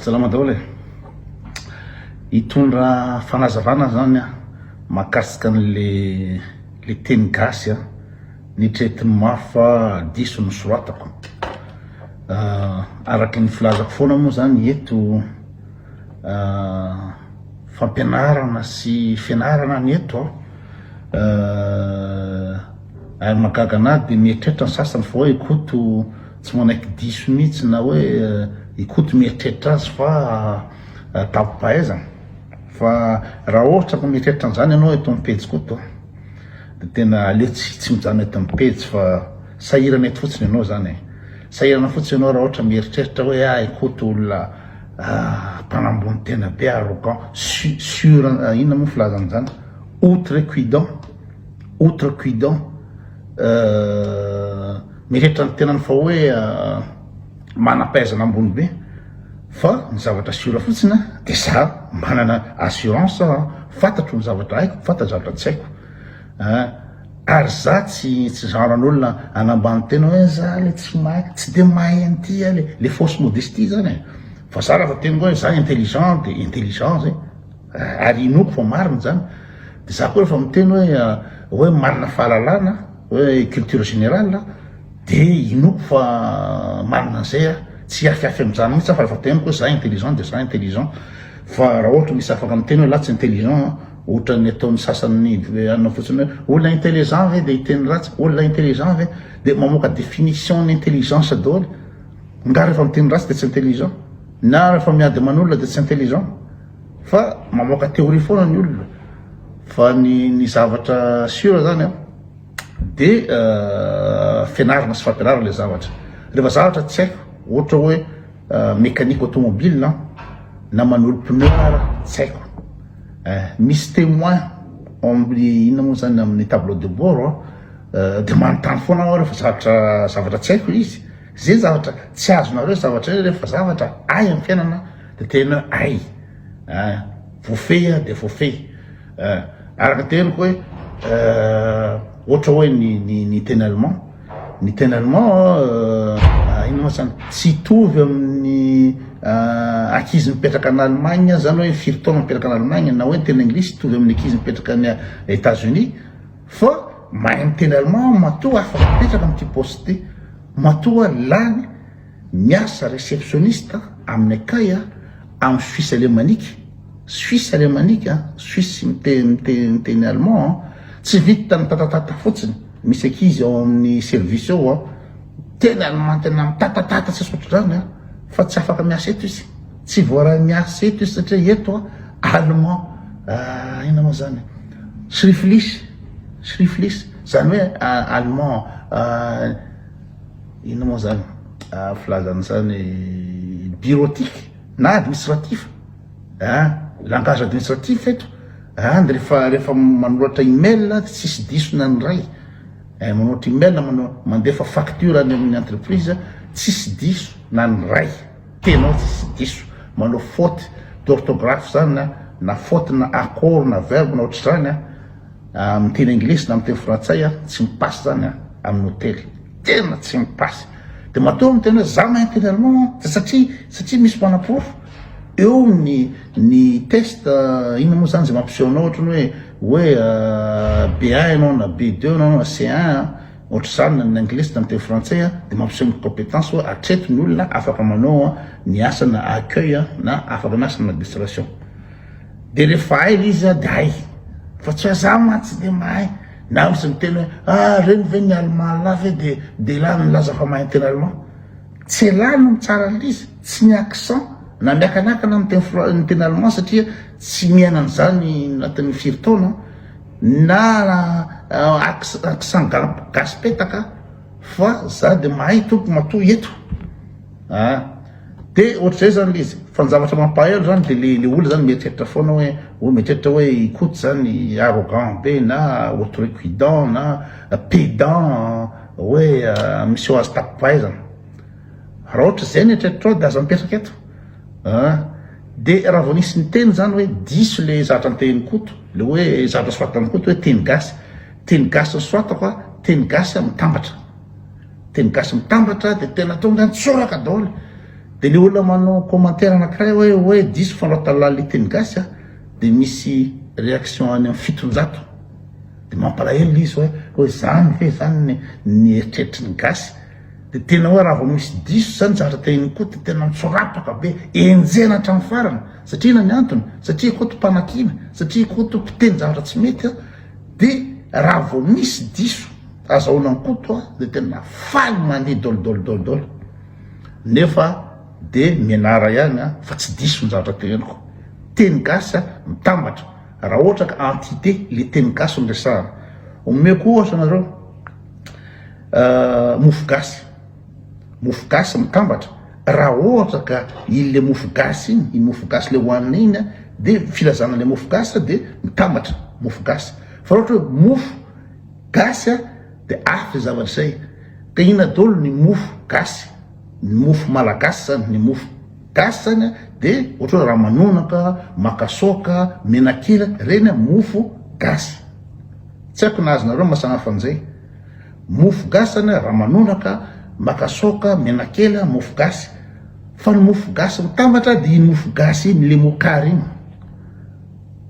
Salama daholo e! Hitondra fanazavana zany aho mahakasika an'le le teny gasy a, nitretin'ny mafy fa diso ny soratako. Araka ny filazako foana moa zany eto fampianarana sy fianarana ny eto a, ary mahagaga anah de mieritreritra ny sasany fa hoe Koto tsy manaiky diso mihitsy na hoe i Koto mieritreritra azy fa tampom-pahaizana fa raha ohatra ka mieritreritra an'izany ianao eto amin'ny pejy Koto a de tena aleo tsy tsy mijanona eto amin'ny pejy fa sahirana eto fotsiny ianao zany e, sahirana fotsiny ianao raha ohatra mieritreritra hoe ah i Koto olona mpanambony tena be arrogant su sur inona moa filazana an'izany outrecuidant outrecuidant Mieritreritra ny tenany fa hoe manam-pahaizana ambony be fa ny zavatra sûr fotsiny dia za manana assurance fantatro ny zavatra haiko, fantatro ny zavatra tsy haiko ary za tsy tsy genre an'olona hanambany tena hoe za le tsy mahay, tsy de mahay an'ity aho le, le fausse modestie zany e, fa za raha vao teniko hoe za intelligent de intelligent zay ary inoako fa marina zany, de za koa rehefa miteny hoe hoe manana fahalalana Hoe culture générale de inoako fa marina an'izay aho, tsy hiafiafy amin'izany mihitsy aho fa rehefa teneniko hoe za intelligent de za intelligent, fa raha ohatra misy afaka miteny hoe lah tsy intelligent ohatran'ny ataon'ny sasany anona fotsiny hoe olona intelligent ve de hiteny ratsy, olona intelligent ve de mamoaka définition ny intelligence daholo, nga rehefa miteny ratsy de tsy intelligent, na rehefa miady aman'olona de tsy intelligent, fa mamoaka théorie foana ny olona. Fa ny ny zavatra sûr zany an de fianarana sy fampianarana le zavatra. Rehefa zavatra tsy haiko ohatra hoe mécanique automobile an na manolo pneu ara tsy haiko. Eh, misy témoin ao amin'ny inona moa zany amin'ny tableau de bord an de manontany foana aho rehefa zavatra zavatra tsy haiko izy. Zay zavatra tsy azonareo zavatra zay rehefa zavatra hay amin'ny fiainana de tena hay. Eh, voafehy ah dia voafehy eh, araka teniko hoe eh, ohatra hoe ny ny ny teny allemand, ny teny allemand eh, inona moa zany, tsy hitovy amin'ny eh, ankizy mipetraka any Allemagne zany hoe firy taona mipetraka any Allemagne na hoe ny teny anglisy hitovy amin'ny ankizy mipetraka any Etats-Unis fa mahay miteny allemand matoa afaka mipetraka amin'ity poste ity, matoa lany Miasa receptionniste amin'ny accueil amin'ny Suisse alemanique, Suisse alemanique an, Suisse miteny miteny allemand an, tsy vita mitatatata fotsiny, misy ankizy ao amin'ny service ao an, miteny allemand tena mitatatata tsisy ohatr'izany an, fa tsy afaka miasa eto izy, tsy voaray miasa eto izy satria eto an allemand inona moa zany, schriftlich, schriftlich, zany hoe allemand. Inona moa zany filazana izany bureautique na administratif a, langage administratif eto a, rehefa rehefa manoratra email tsisy diso na ny iray, eh, manoratra email manao mandefa facture any amin'ny entreprise tsisy diso na ny iray, tenao tsisy diso, manao faute d'orthographe zany na na faute na accord na verbe na ohatr'izany a. Amin'ny teny anglisy na amin'ny teny frantsay a, tsy mipasy zany a, amin'ny hotely. Tena tsy mipasy. De matoa miteny hoe za mahay miteny allemand de satria satria misy manaporofo eo ny ny test inona moa zany zay mampiseho anao ohatrany hoe hoe B1 ianao na B2 ianao na C1 ohatr'izany na ny anglisy na ny teny frantsay a, de mampiseho ny compétence hoe hatreto ny olona afaka manao ny asana accueil na afaka miasa amin'ny administration. De rehefa hay le izy de hay fa tsy hoe za mantsy de mahay na misy miteny hoe ah reny ve ny allemand lah ve de de lah milaza fa mahay miteny allemand tsy elah no mitsara an'le izy tsy ny accent na miakanakana miteny fra- miteny allemand satria tsy miaina an'izany anatin'ny firy taona na acc- accent ga- gasy petaka fa za de mahay tompoko matoa eto ah. De ohatr'izay zany le izy, fa ny zavatra mampahelo zany de le le olona zany mieritreritra foana hoe hoe mieritreritra hoe i Koto zany arrogant be na outrecuidant na pédant hoe miseho azy tampom-pahaizana. Raha ohatra zay ny eritreritrao de aza mipetraka eto a! De raha vao nisy niteny zany hoe diso le zavatra notenenin'i Koto, le hoe zavatra soratan'i Koto hoe teny gasy, teny gasy nosoratako a, teny gasy mitambatra. Teny gasy mitambatra dia tena tonga nitsoraka daholo. De le olona manao commentaire anakiray hoe hoe diso fanoratana le teny gasy a, de misy réaction any amin'ny 700. De mampalahelo le izy hoe hoe zany ve zany ny ny eritreritry ny gasy. De tena hoe raha vao misy diso zany zavatra tehin'i Koto de tena mitsorapaka be, enjehina hatramin'ny farany. Satria inona ny antony? Satria i Koto mpanakiana, satria i Koto mpiteny zavatra tsy mety a, de raha vao misy diso azahoana an'i Koto a, de tena faly mandeha dol dol dol dol. Nefa de mianara ihany a, fa tsy diso ny zavatra teneniko. Teny gasy a, mitambatra, raha ohatra ka entité le teny gasy no resahana. Omeko ohatra nareo, mofo gasy, mofo gasy mitambatra, raha ohatra ka iny le mofo gasy iny, iny mofo gasy le hohanina iny a, de filazana le mofo gasy de mitambatra mofo gasy, fa raha ohatra hoe mofo gasy a de hafa izay zavatra izay, ka inona daholo ny mofo gasy, ny mofo malagasy zany, ny mofo gasy zany a de ohatra hoe ramanonaka, makasaoka, menakely, reny a mofo gasy. Tsy haiko na azonareo ny mahasamihafa an'izay. Mofo gasy zany a, ramanonaka, makasaoka, menakely, mofo gasy. Fa ny mofo gasy mitambatra dia iny mofo gasy iny, le mokary iny.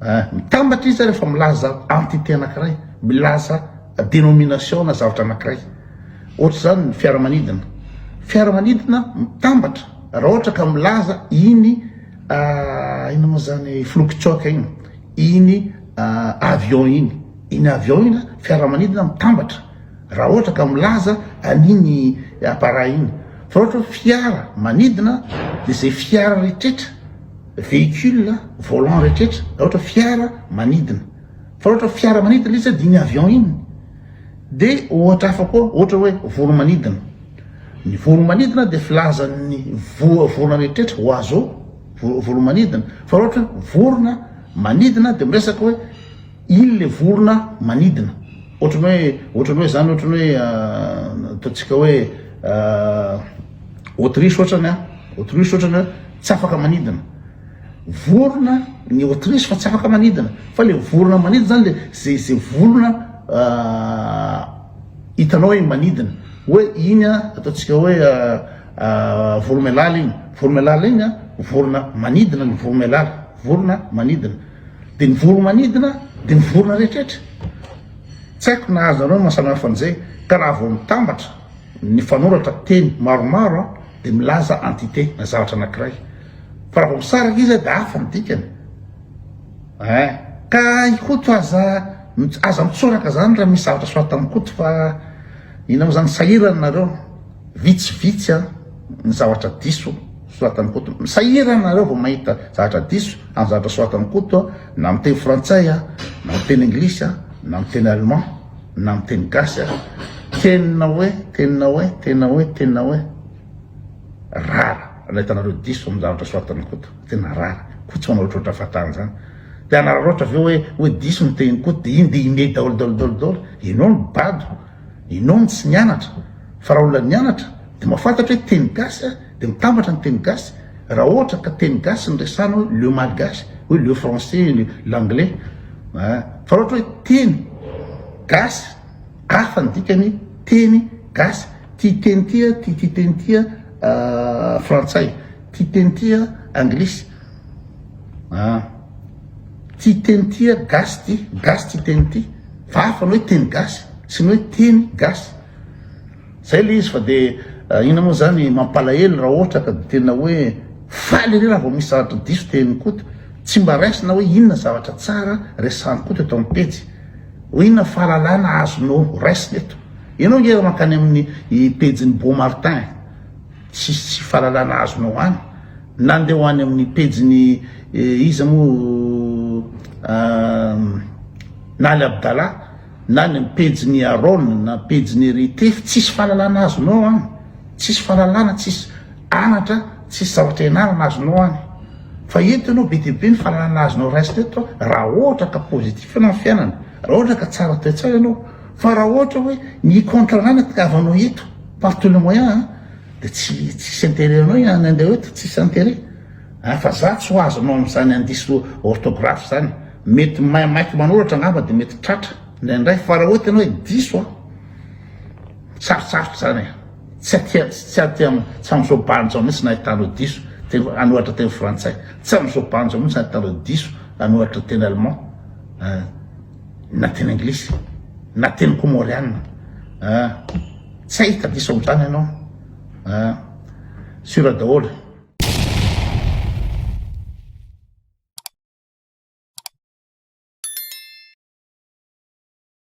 Ah, mitambatra izy rehefa milaza entité anankiray, milaza dénomination na zavatra anankiray. Ohatra izany ny fiaramanidina. Fiaramanidina mitambatra raha ohatra ka milaza iny ah, inona moa zany flokitsoaka iny. Iny avion iny, iny avion iny fiaramanidina mitambatra raha ohatra ka milaza an'iny appareil iny, fa raha ohatra hoe fiara manidina de zay fiara rehetrretra, véhicule volant rehetrretra raha ohatra fiara manidina, fa raha ohatra fiara manidina izy de iny avion iny, de ohatra hafa koa ohatra hoe voro-manidina, ny voro-manidina de filazan'ny vorona rehetrretra, oiseau. Voro-manidina, fa raha ohatra hoe vorona manidina dia miresaka hoe iny le vorona manidina, ohatrany hoe ohatrany hoe zany ohatrany hoe ataontsika hoe Autriche ohatrany an, Autriche ohatrany hoe tsy afaka manidina, vorona ny Autriche fa tsy afaka manidina, fa le vorona manidina zany le ze ze vorona hitanao hoe manidina, hoe iny an ataontsika hoe Voromailala iny, voromailala iny an, vorona manidina ny voromailala, vorona manidina. Dia ny voro-manidina dia ny vorona rehetrarehetra. Tsy haiko na azonareo ny mahasamihafa an'izay, ka raha vao mitambatra ny fanoratra teny maromaro an, dia milaza entité na zavatra anankiray. Fa raha vao misaraka izy dia hafa ny dikany. Ein, ka i Koto aza aza mitsoraka zany raha misy zavatra soratan'i Koto fa inona moa zany, sahirana nareo. Vitsivitsy an ny zavatra diso soratan'i Koto. Misahirana nareo vao mahita zavatra diso amin'ny zavatra soratan'i Koto an, na amin'ny teny frantsay an, na amin'ny teny anglisy an, na amin'ny teny allemand, na amin'ny teny gasy an. Tena hoe, tena hoe, tena hoe, tena hoe rara raha hitanareo diso amin'ny zavatra soratan'i Koto. Tena rara. Koa tsy manao ohatrohatra fahatany zany. Te hanararaotra ve hoe hoe diso ny tenin'i Koto dia iny dia imehy daholo daholo daholo daholo. Ianao no bado. Ianao no tsy nianatra fa raha olona nianatra dia mahafantatra hoe teny gasy dia mitambatra ny teny gasy raha ohatra ka teny gasy no resahana hoe le malgache hoe le français le l'anglais fa raha ohatra hoe teny gasy hafa ny dikany teny gasy ty teny ty ty ty teny ty frantsay ty teny ty anglisy Ty teny ty a gasy ty, gasy ty teny ty, fa hafa ny hoe teny gasy sy ny hoe teny gasy. Zay le izy fa de inona moa zany mampalahelo raha ohatra ka de tena hoe faly ery raha vao misy zavatra diso tenin'i Koto, tsy mba raisina hoe inona zavatra tsara resahan'i Koto eto amin'ny pejy, hoe inona fahalalana azonao raisina eto. Ianao nge raha mankany amin'ny pejin'i Beau Martin, tsisy fahalalana azonao any. Na ndeha ho any amin'ny pejin'i iza moa Naly Abdallah na any amin'ny pejin'i Aaron na pejin'i ry Tefy tsisy fahalalana azonao any, tsisy fahalalana, tsisy anatra, tsisy zavatra ianarana azonao any. Fa eto ianao be dia be ny fahalalana azonao raisina eto raha ohatra ka positif ianao amin'ny fiainana, raha ohatra ka tsara toe-tsaina ianao, fa raha ohatra hoe ny contre anah no tadiavanao eto par tous les moyens an. De tsy tsisy intérêt anao i any andeha eto tsisy intérêt a fa za tsy ho azonao amzany handiso orthographe zany mety maimaiky manoratra angamba de mety tratra indraindray fa raha ohatra ianao hoe diso a sarotsarotra zany e. Tsy aty tsy aty am tsy amzao bandy zao mihitsy nahitanao diso teny hanoratra teny frantsay. Tsy amzao bandy zao mihitsy nahitanao diso hanoratra teny allemand eh, na teny anglisy na teny komoriana eh. Tsy hahita diso amzany ianao eh. Sûr daholo.